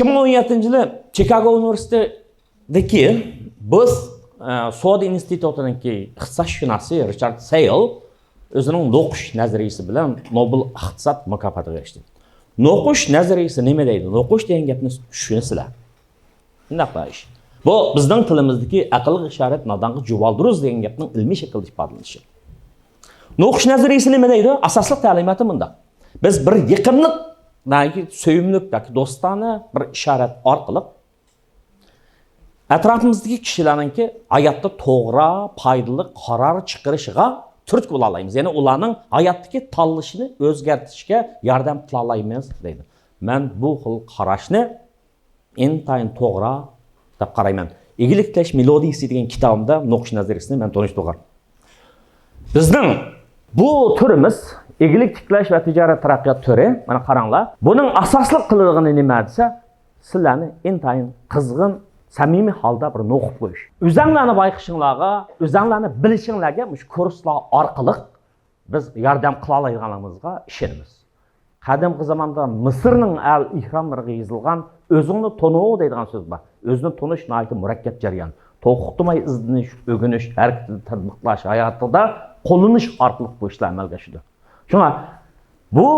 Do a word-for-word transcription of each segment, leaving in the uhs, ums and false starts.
ئىككى مىڭ ئون يەتتىنچى يىلى چىكاگو ئۇنىۋېرسىتېتىدىكى بىز، ئە، سودا ئىنستىتۇتىنىڭكى ئىقتىسادشۇناسى رىچارد سېيل ئۆزىنىڭ نوقۇش نەزەرىيىسى بىلەن نوبېل ئىقتىساد مۇكاپاتىغا ئېرىشتى. نوقۇش نەزەرىيىسى نېمە دەيدۇ؟ نوقۇش دېگەن گەپنى چۈشىنىسىلەر. شۇنداقلا ئىش. بۇ بىزنىڭ تىلىمىزدىكى ئەقىلگە ئىشارەت، نادانغا جۇۋالدۇرۇز دېگەن گەپنىڭ ئىلمىي شەكىلدە ئىپادىلىنىشى. نوقۇش نەزەرىيىسى نېمە دەيدۇ؟ ئاساسلىق تەلىماتى مۇنداق. بىز بىر يېقىملىق، ناھايىتى سۆيۈملۈك ياكى دوستانە بىر ئىشارەت ئارقىلىق ئەتراپىمىزدىكى كىشىلەرنىڭكى ھاياتتا توغرا، پايدىلىق قارار چىقىرىشىغا تۈرتكە بولالايمىز. يەنى ئۇلارنىڭ ھاياتتىكى تاللىشىنى ئۆزگەرتىشكە ياردەم قىلالايمىز دەيدۇ. مەن بۇ خىل قاراشنى ئىنتايىن توغرا دەپ قارايمەن. ئىگىلىك تىلەش مېلودىيىسى دېگەن كىتابىمدا نوقۇش نەزەرىيىسىنى مەن تونۇشتۇرغان. بىزنىڭ بۇ تۈرىمىز ئىگىلىك تىكلەش ۋە تىجارەت تەرەققىيات تۈرى. مانا قاراڭلار. بۇنىڭ ئاساسلىق قىلىدىغىنى نېمە دېسە، سىلەرنى ئىنتايىن قىزغىن، سەمىمىي ھالدا بىر نوقۇپ قويۇش. ئۆزەڭلارنى بايقىشىڭلارغا، ئۆزەڭلارنى بىلىشىڭلارغا مۇشۇ كۇرسلار ئارقىلىق بىز ياردەم قىلالايدىغانلىقىمىزغا ئىشىنىمىز. قەدىمكى زاماندا مىسىرنىڭ ئەل ئېھراملىرىغا يېزىلغان «ئۆزۈڭنى تونۇ» دەيدىغان سۆز بار. ئۆزىنى تونۇش ناھايىتى مۇرەككەپ جەريان. توختىماي ئىزدىنىش، ئۆگىنىش، ھەرىكىتىدە تەتبىقلاش، ھاياتىدا قوللىنىش ئارقىلىق بۇ ئىشلار ئەمەلگە ئاشىدۇ. شۇڭا بۇ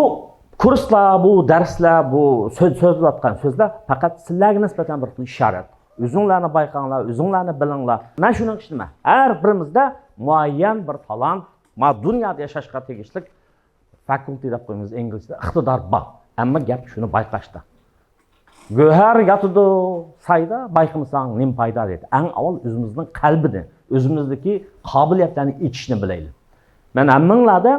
كۇرسلار، بۇ دەرسلەر، بۇ سۆز، سۆزلەۋاتقان سۆزلەر پەقەت سىلەرگە نىسبەتەن بىر خىل ئىشارەت. ئۆزۈڭلارنى بايقاڭلار، ئۆزۈڭلارنى بىلىڭلار. مەن شۇنىڭ ئۈچۈن دېمەن، ھەر بىرىمىزدە مۇئەييەن بىر تالانت، ما دۇنيادا ياشاشقا تېگىشلىك فاكۇلتې دەپ قويىمىز ئىنگلىزچىدا، ئىقتىدار بار. ئەمما گەپ شۇنى بايقاشتا. گۆھەر ياتىدۇ سايدا، بايقىمىساڭ نېمە پايدا دەيدۇ. ئەڭ ئاۋۋال ئۆزىمىزنىڭ قەلبىنى، ئۆزىمىزدىكى قابىلىيەتلەرنى ئېچىشنى بىلەيلى. مەن ھەممىڭلاردا،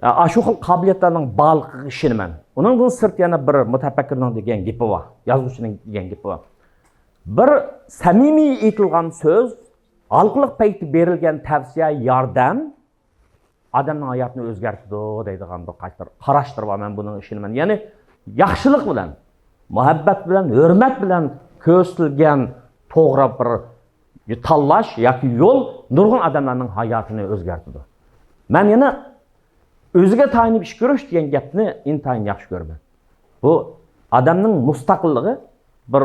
ئە، ئاشۇ خىل قابىلىيەتلەرنىڭ بارلىقىغا ئىشىنىمەن. ئۇنىڭدىن سىرت يەنە بىر مۇتەپەككۇرنىڭ دېگەن گېپى بار، يازغۇچىنىڭ دېگەن گېپى بار. بىر سەمىمىي ئېيتىلغان سۆز، ھالقىلىق پەيتتە بېرىلگەن تەۋسىيە، ياردەم، ئادەمنىڭ ھاياتىنى ئۆزگەرتىدۇ دەيدىغان بىر قايتار قاراشلىرى بار. مەن بۇنىڭغا ئىشىنىمەن. يەنى ياخشىلىق بىلەن، مۇھەببەت بىلەن، ھۆرمەت بىلەن كۆرسىتىلگەن توغرا بىر تاللاش ياكى يول نۇرغۇن ئادەملەرنىڭ ھاياتىنى ئۆزگەرتىدۇ. مەن يەنە ئۆزىگە تايىنىپ ئىش كۆرۈش دېگەن گەپنى ئىنتايىن ياخشى كۆرىمەن. بۇ ئادەمنىڭ مۇستەقىللىقى بىر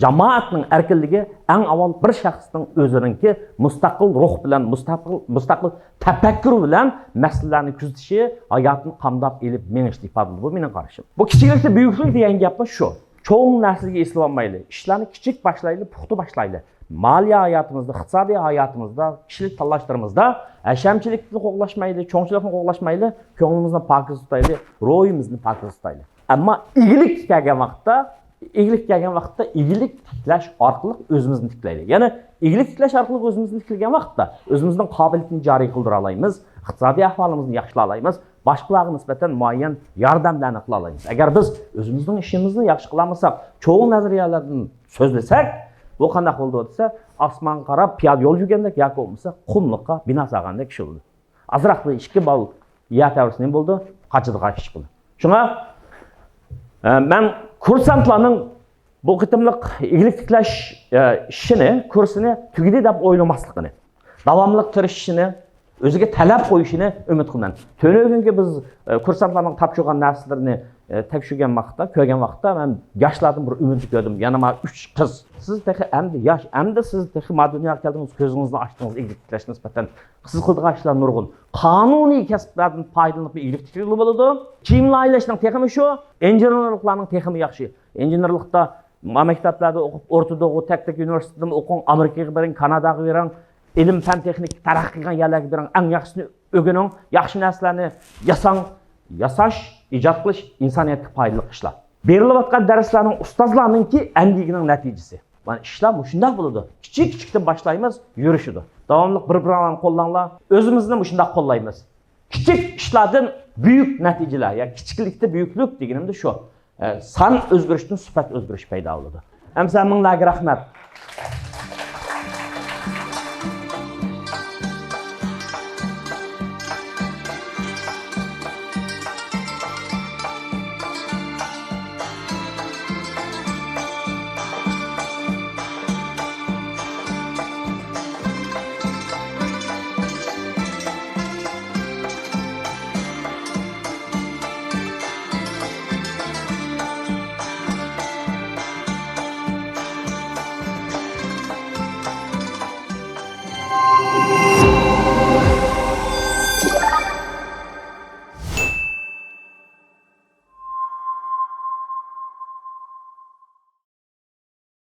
جامائەتنىڭ ئەركىنلىكى ئەڭ ئاۋۋال بىر شەخسنىڭ ئۆزىنىڭكى مۇستەقىل روھ بىلەن، مۇستەقىل، مۇستەقىل تەپەككۇر بىلەن مەسىلىلەرنى كۆزىتىشى، ھاياتىنى قامداپ ئېلىپ مېڭىشتا ئىپادىلىنىدۇ. بۇ مېنىڭ قارىشىم. بۇ كىچىكلىكتە بۈيۈكلۈك دېگەن گەپمۇ شۇ. چوڭ نەرسىگە ئېسىلىۋالمايلى. ئىشلارنى كىچىك باشلايلى، پۇختا باشلايلى. مالىيە ھاياتىمىزدا، ئىقتىسادىي ھاياتىمىزدا، كىشىلىك تاللاشلىرىمىزدا ھەشەمچىلىكنى قوغلاشمايلى، چوڭچىلىقنى قوغلاشمايلى، كۆڭلىمىزنى پاكىز تۇتايلى، روھىمىزنى پاكىز تۇتايلى. ئەمما ئىگىلىككە كەلگەن ۋاقىتتا، ئىگىلىككە كەلگەن ۋاقىتتا ئىگىلىك تىكلەش ئارقىلىق ئۆزىمىزنى تىكلەيلى. يەنى ئىگىلىك تىكلەش ئارقىلىق ئۆزىمىزنى تىكلىگەن ۋاقىتتا ئۆزىمىزنىڭ قابىلىيىتىنى جارى قىلدۇرالايمىز، ئىقتىسادىي ئەھۋالىمىزنى ياخشىلالايمىز، باشقىلارغا نىسبەتەن مۇئەييەن ياردەملەرنى قىلالايمىز. ئەگەر بىز ئۆزىمىزنىڭ ئىشىمىزنى ياخشى قىلالمىساق، چوڭ نەزەرىيەلەردىن سۆزلىسەك، بۇ قانداق بولىدۇ دېسە، ئاسمانغا قاراپ پىيادە يول يۈرگەندەك ياكى بولمىسا قۇملۇققا بىنا سالغاندەك ئىش بولىدۇ. ئازراق بىر ئىككى بال يەر تەۋرىسە نېمە بولىدۇ؟ قاچىدىغان ئىش بولىدۇ. شۇڭا، ئە، مەن كۇرسانتلارنىڭ بۇ قېتىملىق ئىگىلىك تىكلەش، ئە، ئىشىنى، كۇرسىنى تۈگىدى دەپ ئويلىماسلىقىنى، داۋاملىق تىرىشىشىنى، ئۆزىگە تەلەپ قويۇشىنى ئۈمىد قىلىمەن. تۈنۈگۈنكى بىز، ئە، كۇرسانتلارنىڭ تاپشۇرغان نەرسىلىرىنى، ئە، تەكشۈرگەن ۋاقىتتا، كۆرگەن ۋاقىتتا مەن ياشلاردىن بىر ئۈمىدنى كۆردۈم. يەنە مانا ئۈچ قىز. سىز تېخى ئەمدى ياش، ئەمدى سىز تېخى ما دۇنياغا كەلدىڭىز، كۆزىڭىزنى ئاچتىڭىز، ئىگىلىك تىكلەشكە نىسبەتەن سىز قىلىدىغان ئىشلار نۇرغۇن. قانۇنىي كەسىپلەردىن پايدىلىنىپ ئىگىلىك تىكلىگىلى بولىدۇ. كىيىم لايىھەلەشنىڭ تېخىمۇ شۇ، ئىنژېنېرلىقلارنىڭ تېخىمۇ ياخشى. ئىنژېنېرلىقتا ما مەكتەپلەردە ئوقۇپ، ئورتا دوغۇ، تەكلىك ئۇنىۋېرسىتېتىدىمۇ ئوقۇڭ، ئامېرىكىغا بېرىڭ، كاناداغا بېرىڭ، ئىلىم پەن تېخنىكا تەرەققىي قىلغان يەرلەرگە بېرىڭ، ئەڭ ياخشىسىنى ئۆگىنىڭ، ياخشى نەرسىلەرنى ياساڭ. ياساش، ئىجاد قىلىش ئىنسانىيەتكە پايدىلىق ئىشلار. بېرىلىۋاتقان دەرسلەرنىڭ ئۇستازلارنىڭكى ئەندىكىنىڭ نەتىجىسى. مانا ئىشلار مۇشۇنداق بولىدۇ. كىچىك كىچىكتىن باشلايمىز، يۈرۈشىدۇ. داۋاملىق بىر-بىرىڭلارنى قوللاڭلار. ئۆزىمىزنى مۇشۇنداق قوللايمىز. كىچىك ئىشلاردىن بۈيۈك نەتىجىلەر، يا كىچىكلىكتە بۈيۈكلۈك دېگىنىمدە شۇ. ئە، سان ئۆزگىرىشتىن سۈپەت ئۆزگىرىش پەيدا بولىدۇ. ئەمسە مىڭلارگە رەھمەت.